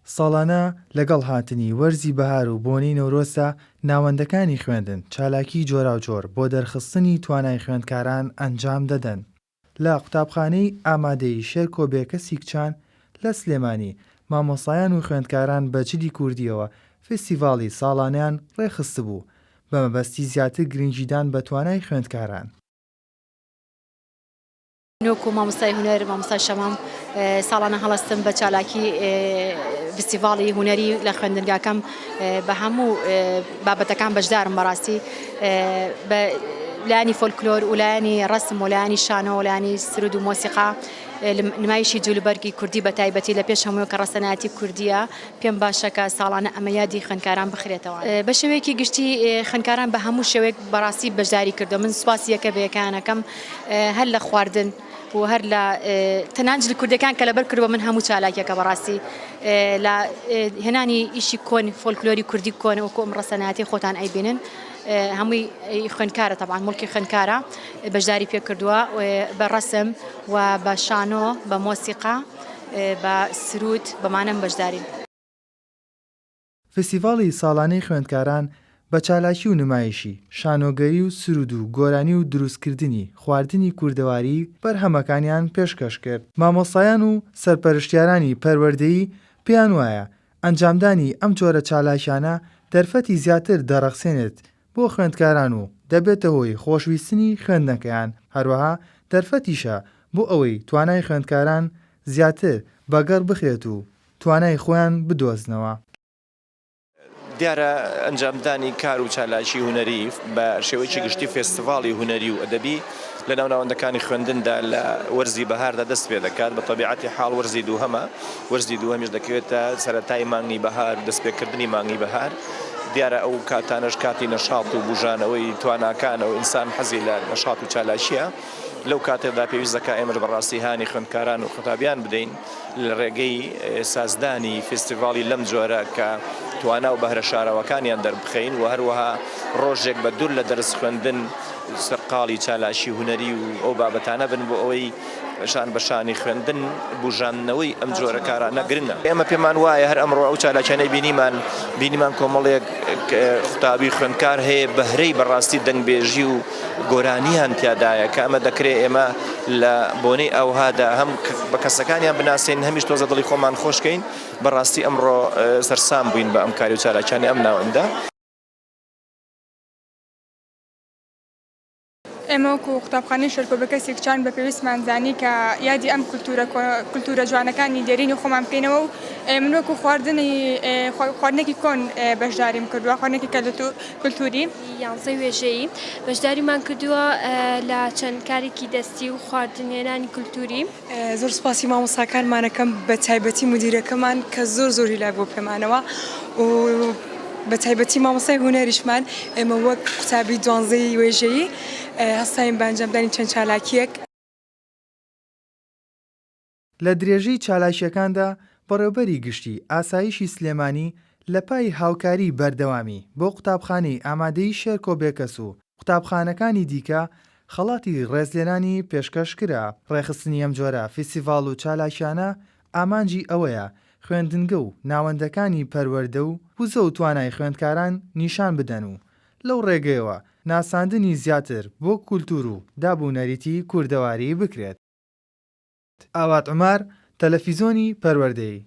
ساڵانە لەگەڵ هاتنی وەرزی بەهار و بۆنەی نەورۆزدا ناوەندەکانی خوێندن چالاکیی جۆراوجۆر بۆ دەرخستنی توانای خوێندکاران ئەنجام دەدەن. لە قوتابخانەی ئامادەیی شێرکۆ بێکەسی کچان لە سلێمانی، مامۆستایان و خوێندکاران بە جلی کوردییەوە فیستیڤاڵی ساڵانەیان ڕێکخستبوو، بە مەبەستی زیاتر گرنگیدان بە توانای خوێندکاران. من وەکو مامۆستای هونەر، مامۆستای شەمام، ساڵانە هەڵەستم بە چالاکی فیستیڤاڵی هونەری لە خوێندنگاکەم بە هەموو بابەتەکان بەشدارم بەڕاستی بە لایەنی فۆلکلۆر و لایەنی ڕەسم و لایەنی شانۆ و لایەنی سرود و مۆسیقا نمایشی جلوبەرگی کوردی بە تایبەتی لە پێش هەموو کە ڕەسەنایەتی کوردیە پێم باشە کە ساڵانە ئەمە یادی خوێندکاران بخرێتەوە. بە شێوەیەکی گشتی خوێندکاران بە هەموو شێوەیەک بەڕاستی بەشداری کردووە من سوپاسی یەکە بە یەکەیان ئەکەم هەر لە خواردن و هەر لە تەنان جلی کوردیەکان کە لەبەر کردووە من هەموو چالاکیەکە بەڕاستی لە هێنانی ئیشی کۆن فۆلکلۆری کوردی کۆن وەکو ئەم ڕەسەنایەتی خۆتان ئەیبینن هەمووی خوێندکارە تەبعەن موڵکی خوێندکارە بەشداری پێ کردووە بە ڕەسم و بە شانۆ بە مۆسیقا بە سروود بەمانەم بەشدارین. فستیڤاڵی ساڵانەی خوێندکاران بە چالاکی و نمایشی شانۆگەری و سروود و گۆرانی و دروستکردنی خواردنی کوردەواری بەرهەمەکانیان پێشکەش کرد. مامۆستایان و سەرپەرشتیارانی پەروەردەیی پێیان وایە ئەنجامدانی ئەم جۆرە چالاکیانە دەرفەتی زیاتر دەڕەخسێنێت بۆ خوێندکاران و دەبێتە هۆی خۆشویستنی خوێندنەکەیان، هەروەها دەرفەتیشە بۆ ئەوەی توانای خوێندکاران زیاتر بەگەڕ بخرێت و توانای خۆیان بدۆزنەوە. دیارە ئەنجامدانی کار و چالاکی هونەری بە شێوەیەکی گشتی فێستیڤاڵی هونەری و ئەدەبی لە ناو ناوەندەکانی خوێندندا لە وەرزی بەهاردا دەست پێ دەکات، بە تەبیعەتی حاڵ وەرزی دووهەمە، وەرزی دووهەمیش دەکەوێتە سەرەتای مانگی بەهار، دەستپێکردنی مانگی بەهار، دیارە ئەو کاتانەش کاتی نەشاط و بوژانەوەی تواناکانە و ئینسان حەزی لە نەشاط و چالاکییە، لەو کاتەدا پێویست دەکات ئێمەش بەڕاستی هانی خوێندکاران و قوتابیان بدەین لە ڕێگەی سازدانی فێستیڤاڵی لەم جۆرە کە توانا و بەهرە شاراوەکانیان دەربخەین و هەروەها ڕۆژێک بە دوور لە دەرس خوێندن سەرقاڵی چالاکی هونەری و ئەو بابەتانە بن بۆ ئەوەی شان بە شانی خوێندن بوژاندنەوەی ئەم جۆرە کارانە گرنگە. ئێمە پێمان وایە هەر ئەمڕۆ ئەو چالاکیانەی بینیمان، بینیمان کۆمەڵێک قوتابی خوێندکار هەیە بەهرەی بەڕاستی دەنگبێژی و گۆرانیان تیادایە کە ئەمە دەکرێ ئێمە لە بۆنەی ئەوهادا هەم بە کەسەکانیان بناسین هەمیش تۆزە دڵی خۆمان خۆشکەین بەڕاستی ئەمڕۆ سەرسام بووین بە ئەم کاری و چالاکیانی ئەم ناوەندە. ئێمە وەکو قوتابخانەی شێرکۆ بێکەسی کچان بە پێویستمان زانی کە یادی ئەم کولتوورە کولتوورە جوانەکانی دێرینی خۆمان بکەینەوە و من وەکو خواردنی خواردنێکی کۆن بەشداریم کردووە خواردنێکی کولتووری. یانزەی وێژەیی بەشداریمان کردووە لە چەند کارێکی دەستی و خواردن هێنانی کولتووری. زۆر سوپاسی مامۆستاکانمان ئەکەم بە تایبەتی مدیرەکەمان کە زۆر زۆر هیلاک بووە پێمانەوە و بە تایبەتی مامۆستای هونەریشمان ئێمە وەک قوتابی دوانزەی وێژەیی هەستاین بە ئەنجامدانی چەند چالاکییەک. لە درێژەی چالاکییەکاندا بەڕێوبەری گشتی ئاسایشی سلێمانی لە پای هاوکاری بەردەوامی بۆ قوتابخانەی ئامادەیی شێرکۆ بێکەس و قوتابخانەکانی دیکە خەڵاتی ڕێزلێنانی پێشکەش کرا. ڕێکخستنی ئەم جۆرە فیستیڤاڵ و چالاکیانە ئامانجی ئەوەیە خوێندنگە و ناوەندەکانی پەروەردە و وزە و توانای خوێندکاران نیشان بدەن و لەو ڕێگەیەوە ناساندنی زیاتر بۆ کولتوور و داب و نەریتی کوردەواری بکرێت. ئاوات عومەر، تەلەفیزۆنی پەروەردەیی.